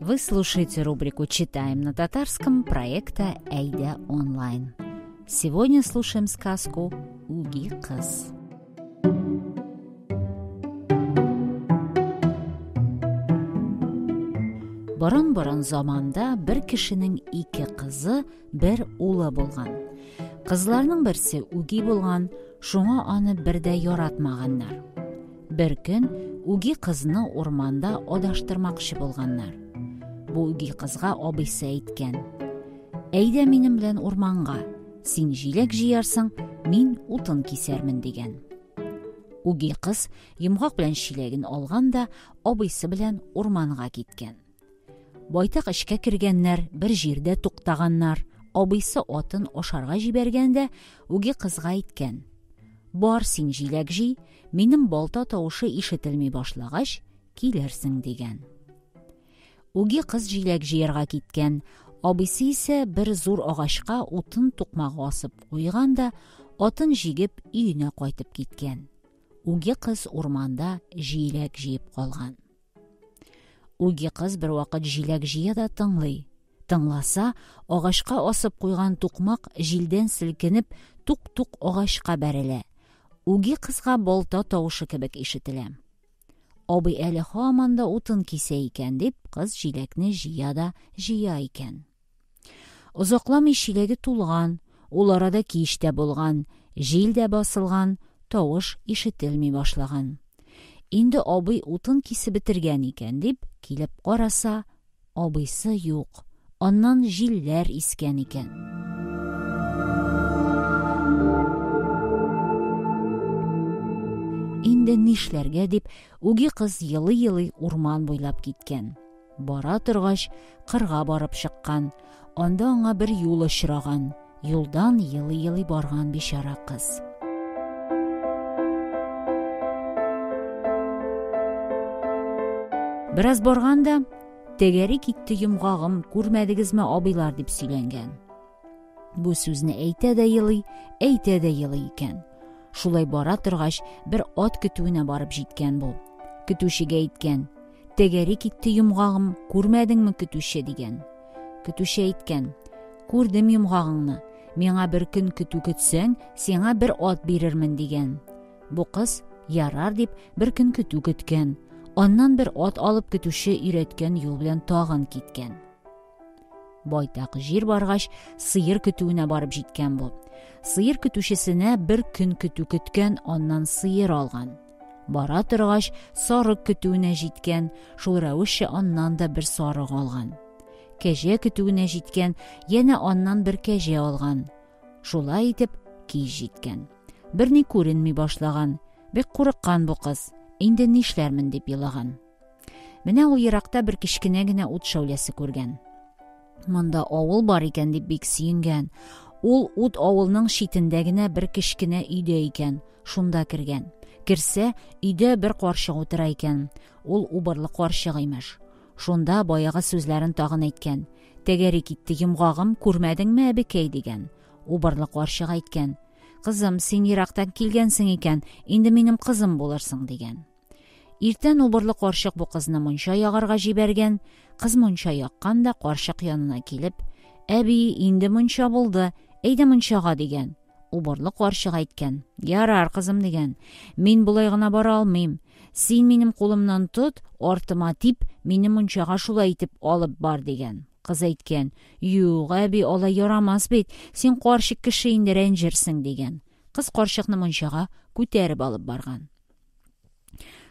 Вы слушаете рубрику «Читаем на татарском» проекта «Әйдә онлайн». Сегодня слушаем сказку «Үги кыз». Борын-борын заманда бер кешенең ике кызы, бер улы булган. Кызларның берсе үги булган, шуңа аны бер дә яратмаганнар. Бер көн үги кызны урманда адаштырмакчы булганнар. Бу үги кызга абыйсы әйткән: "Әйдә минем белән урманга. Син җиләк җыярсың, мин утын кисәрмен", дигән. Үги кыз йомгак белән чиләген алган да абыйсы белән урманга киткән. Байтак эчкә кергәннәр, бер җирдә туктаганнар. Абыйсы атын ашарга җибәргән дә үги кызга әйткән: "Бар син җиләк җый, минем балта тавышы ишетелми башлагач, килерсең", дигән. Үги кыз җиләк җыярга киткән. Абыйсы исә бер зур агачка утын тукмагы асып куйган да, атын җигеп, өенә кайтып киткән. Үги кыз урманда җиләк җыеп калган. Үги кыз бервакыт җиләк җыя да тыңлый. Тыңласа, агачка асып куйган тукмак җилдән селкенеп, тук-тук агачка бәрелә. Үги кызга балта тавышы кебек ишетелә. Абый әле һаман да утын кисә икән, дип, кыз җиләкне җыя да җыя икән. Озакламый чиләге тулган, ул арада кич тә булган, җил дә басылган, тавыш ишетелми башлаган. Инде абый утын кисеп бетергән икән, дип, килеп караса, абыйсы юк. Аннан җилләр искән икән. Инде нишләргә дип, үги кыз елый-елый урман буйлап киткән. Бара торгач, кырга барып чыккан. Анда аңа бер юл очраган. Юлдан елый-елый барган бичара кыз. Бераз барган да, тәгәри китте йомгагым, күрмәдегезме, абыйлар, дип сөйләнгән. Бу сүзне әйтә дә елый, әйтә дә елый икән. Шулай бара торгач, бер ат көтүенә барып җиткән бу. Көтүчегә әйткән: "Тәгәри китте йомгагым, күрмәдеңме, көтүче?" дигән. Көтүче әйткән: "Күрдем йомгагыңны. Миңа бер көн көтү көтсәң, сиңа бер ат бирермен", дигән. Бу кыз, ярар дип, бер көн көтү көткән. Аннан бер ат алып көтүче өйрәткән юл белән тагын киткән. Байтак җир баргач, сыер көтүенә барып җиткән бу. Сыер көтүчесенә бер көн көтү көткән, аннан сыер алган. Бара торгач, сарык көтүенә җиткән, шул рәвешчә аннан да бер сарык алган. Кәҗә көтүенә җиткән, янә аннан бер кәҗә алган. Шулай итеп, кич җиткән. Берни күренми башлаган. Бик курыккан бу кыз. Инде нишләрмен дип елаган. Менә ул еракта бер кечкенә генә ут шәүләсе күргән. Монда авыл бар икән дип бик сөенгән. Ул ут авылның читендә генә бер кечкенә өйдә икән. Шунда кергән. Керсә, өйдә бер карчык утыра икән. Ул убырлы карчык имеш. Шунда баягы сүзләрен тагын әйткән. Тәгәри китте йомгагым, күрмәдеңме, әбекәй, дигән. Убырлы карчык әйткән: "Кызым, син ерактан килгәнсең икән, инде минем кызым булырсың", дигән. Иртән убырлы карчык бу кызны мунча ягарга җибәргән. Кыз мунча яккан да карчык янына килеп: "Әби, инде мунча булды, әйдә мунчага", дигән. Убырлы карчык әйткән: "Ярар, кызым", дигән. "Мин болай гына бара алмыйм. Син минем кулымнан тот, артыма тип, мине мунчага шулай итеп алып бар", дигән. Кыз әйткән: "Юк, әби, алай ярамас бит. Син карчык кеше инде, рәнҗерсең", дигән. Кыз карчыкны мунчага күтәреп алып барган.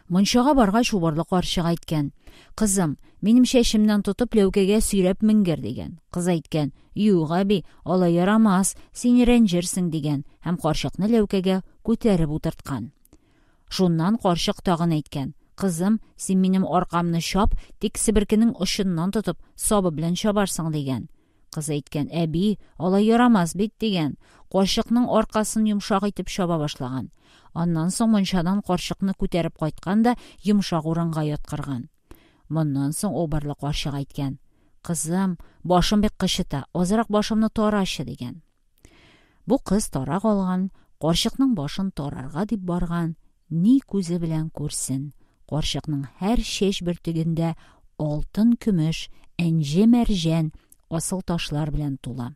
Мунчага баргач, убырлы карчык әйткән: "Кызым, минем чәчемнән тотып ләүкәгә сөйрәп менгер", дигән. Кыз әйткән: "Юк, әби, алай ярамас, син рәнҗерсең", дигән һәм карчыкны ләүкәгә күтәреп утырткан. Шуннан карчык тагын әйткән: "Кызым, син минем аркамны чап, тик себеркенең очыннан тотып, сабы белән чабарсың", дигән. Кыз әйткән: "Әби, алай ярамас бит", дигән. Карчыкның аркасын йомшак итеп чаба башлаган. Аннан соң мунчадан карчыкны күтәреп кайткан да йомшак урынга яткырган. Моннан соң убырлы карчык әйткән: "Кызым, башым бик кычыта, азрак башымны тарачы", дигән. Бу кыз тарак алган, карчыкның башын тарарга дип барган, ни күзе белән күрсен, карчыкның һәр чәч бөртегендә алтын-көмеш, энҗе-мәрҗән, асыл ташлар белән тула.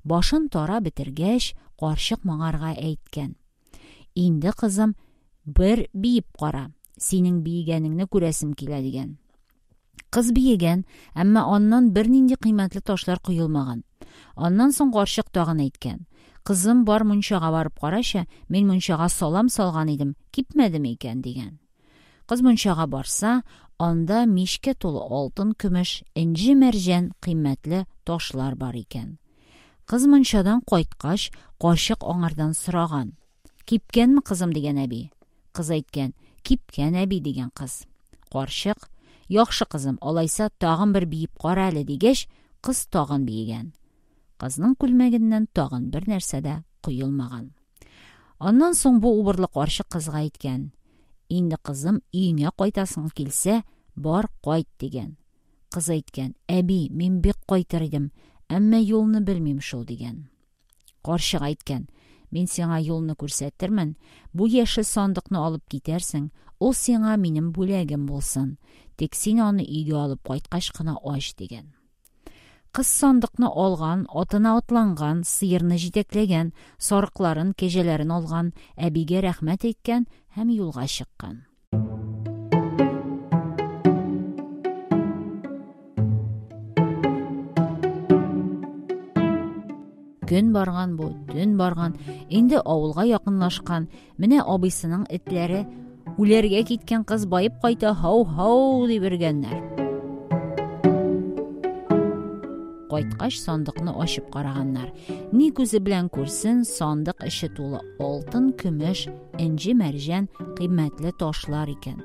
Башын тарап бетергәч, карчык моңарга әйткән: "Инде, кызым, бер биеп кара. Синең биегәнеңне күрәсем килә", дигән. Кыз биегән, әмма аннан бернинди кыйммәтле ташлар коелмаган. Аннан соң карчык тагын әйткән: "Кызым, бар мунчага барып карачы, мин мунчага салам салган идем, кипмәдеме икән?" дигән. Кыз мунчага барса, анда мичкә тулы алтын-көмеш, энҗе-мәрҗән, кыйммәтле ташлар бар икән. Кыз мунчадан кайткач, карчык аңардан сораган: "Кипкәнме, кызым?" дигән әби. Кыз әйткән: "Кипкән, әби", дигән кыз. Карчык: "Яхшы, кызым, алайса тагын бер биеп кара әле", дигәч, кыз тагын биегән. Кызның күлмәгеннән тагын бер нәрсә дә коелмаган. Аннан соң бу убырлы карчык кызга әйткән: "Инде, кызым, өеңә кайтасың килсә, бар, кайт", дигән. Кыз әйткән: "Әби, мин бик кайтыр идем, әмма юлны белмим шул", дигән. Карчык әйткән: "Мин сиңа юлны күрсәтермен. Бу яшел сандыкны алып китәрсең. Ул сиңа минем бүләгем булсын. Тик син аны өйгә алып кайткач кына ач", дигән. Кыз сандыкны алган, атына атланган, сыерны җитәкләгән, сарыкларын, кәҗәләрен алган, әбигә рәхмәт әйткән һәм юлга чыккан. Көн барган бу, төн барган, инде авылга якынлашкан. Менә абыйсының этләре: "Үләргә киткән кыз баеп кайта, һау-һау!" дип өргәннәр. Кайткач, сандыкны ачып караганнар. Ни күзе белән күрсен, сандык эче тулы алтын, көмеш, энҗе-мәрҗән, кыйммәтле ташлар икән.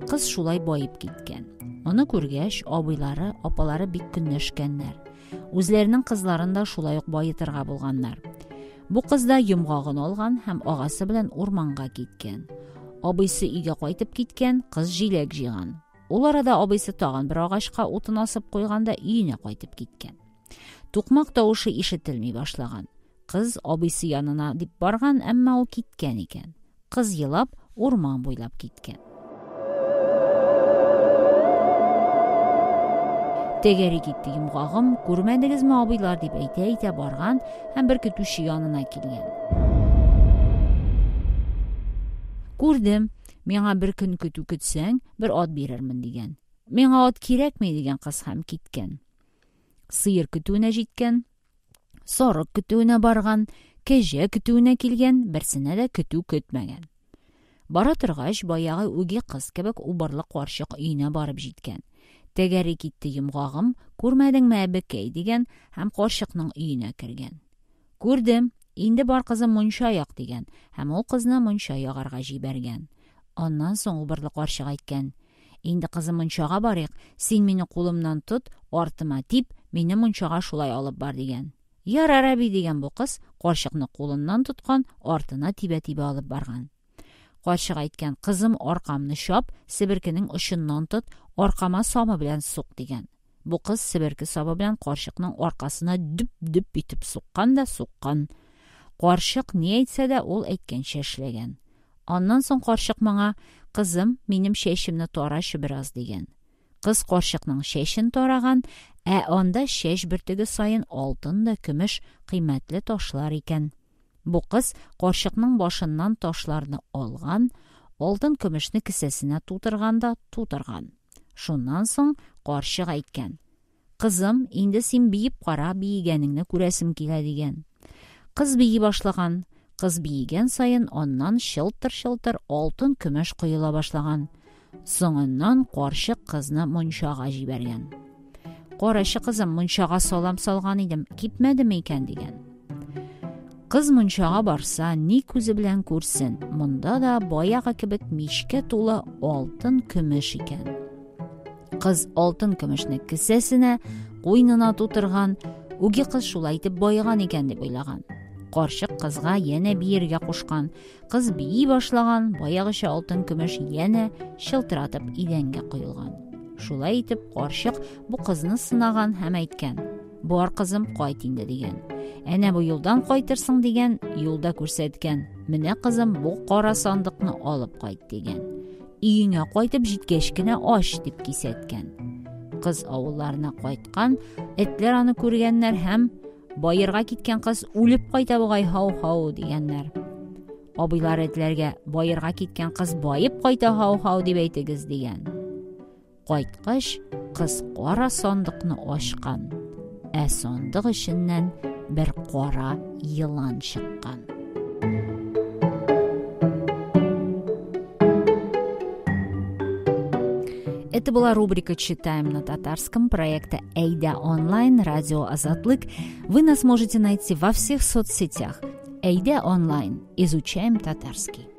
Кыз шулай баеп киткән. Моны күргәч, абыйлары, апалары бик көнләшкәннәр. Үзләренең кызларын да шулай ук баетырга булганнар. Бу кыз да йомгагын алган һәм агасы белән урманга киткән. Абыйсы өйгә кайтып киткән, кыз җиләк җыйган. Ул арада абыйсы тагын бер агачка утын асып куйган да өенә кайтып киткән. Тукмак тавышы ишетелми башлаган. Кыз абыйсы янына дип барган, әмма ул киткән икән. Кыз елап урман буйлап киткән. Тәгәри китте йомгагым, күрмәдегезме, абыйлар, дип әйтә-әйтә барган һәм бер көтүче янына килгән. Күрдем, миңа бер көн көтү көтсәң, бер ат бирермен, дигән. Миңа ат кирәкми, дигән кыз һәм киткән. Сыер көтүенә җиткән, сарык көтүенә барган, кәҗә көтүенә килгән, берсенә дә көтү көтмәгән. Бара торгач, баягы үги кыз кебек убырлы карчык өенә барып җиткән. Тәгәри китте йомгагым, күрмәдеңме, әбекәй, дигән һәм карчыкның өенә кергән. Күрдем, инде бар, кызым, мунча як, дигән һәм ул кызны мунча ягарга җибәргән. Аннан соң убырлы карчык әйткән: Инде, кызым, мунчага барыйк, син мине кулымнан тот, артыма тип, мине мунчага шулай алып бар, дигән. Ярар, әби, дигән бу кыз, карчыкны кулыннан тоткан, артына тибә-тибә алып барган. Карчык әйткән: Кызым, аркамны чап, себеркенең очыннан тот, аркама сабы белән сук, дигән. Бу кыз себерке сабы белән карчыкның аркасына дөп-дөп итеп суккан да суккан. Карчык ни әйтсә дә, ул әйткәнчә эшләгән. Аннан соң карчык моңа: Кызым, минем чәчемне тарачы бераз, дигән. Кыз карчыкның чәчен тараган, ә анда чәч бөртеге саен алтын да көмеш, кыйммәтле ташлар икән. Бу кыз карчыкның башыннан ташларны алган, алтын көмешне кесәсенә тутырган да тутырган. Шуннан соң карчык әйткән: Кызым, инде син биеп кара, биегәнеңне күрәсем килә, дигән. Кыз бии башлаган. Кыз биегән саен аннан чылтыр-чылтыр алтын көмеш коела башлаган. Соңыннан карчык кызны мунчага җибәргән. Карачы, кызым, мунчага салам салган идем, кипмәдеме икән, дигән. Кыз мунчага барса, ни күзе белән күрсен, монда да баягы кебек мичкә тулы алтын көмеш икән. Кыз алтын көмешне кесәсенә, куйнына тутырган, үги кыз шулай итеп баеган икән дип уйлаган. Карчык кызга янә биергә кушкан. Кыз бии башлаган, баягыча алтын көмеш янә чылтыратып идәнгә коелган. Шулай итеп карчык бу кызны сынаган һәм әйткән: Бар, кызым, кайт инде, дигән. Әнә бу юлдан кайтырсың, дигән, юлда күрсәткән. Менә, кызым, бу кара сандыкны алып кайт, дигән. Өеңә кайтып җиткәч кенә ач, дип кисәткән. Кыз авылларына кайткан, этләр аны күргәннәр һәм: "Баерга киткән кыз үлеп кайта бугай, һау-һау", – дигәннәр. Абыйлары этләргә: "Баерга киткән кыз баеп кайта, һау-һау, дип әйтегез", – дигән. Кайткач, кыз кара сандыкны ачкан, ә сандык эченнән бер кара елан чыккан. Это была рубрика «Читаем на татарском» проекта «Әйдә онлайн», радио «Азатлык». Вы нас можете найти во всех соцсетях. «Әйдә онлайн». Изучаем татарский.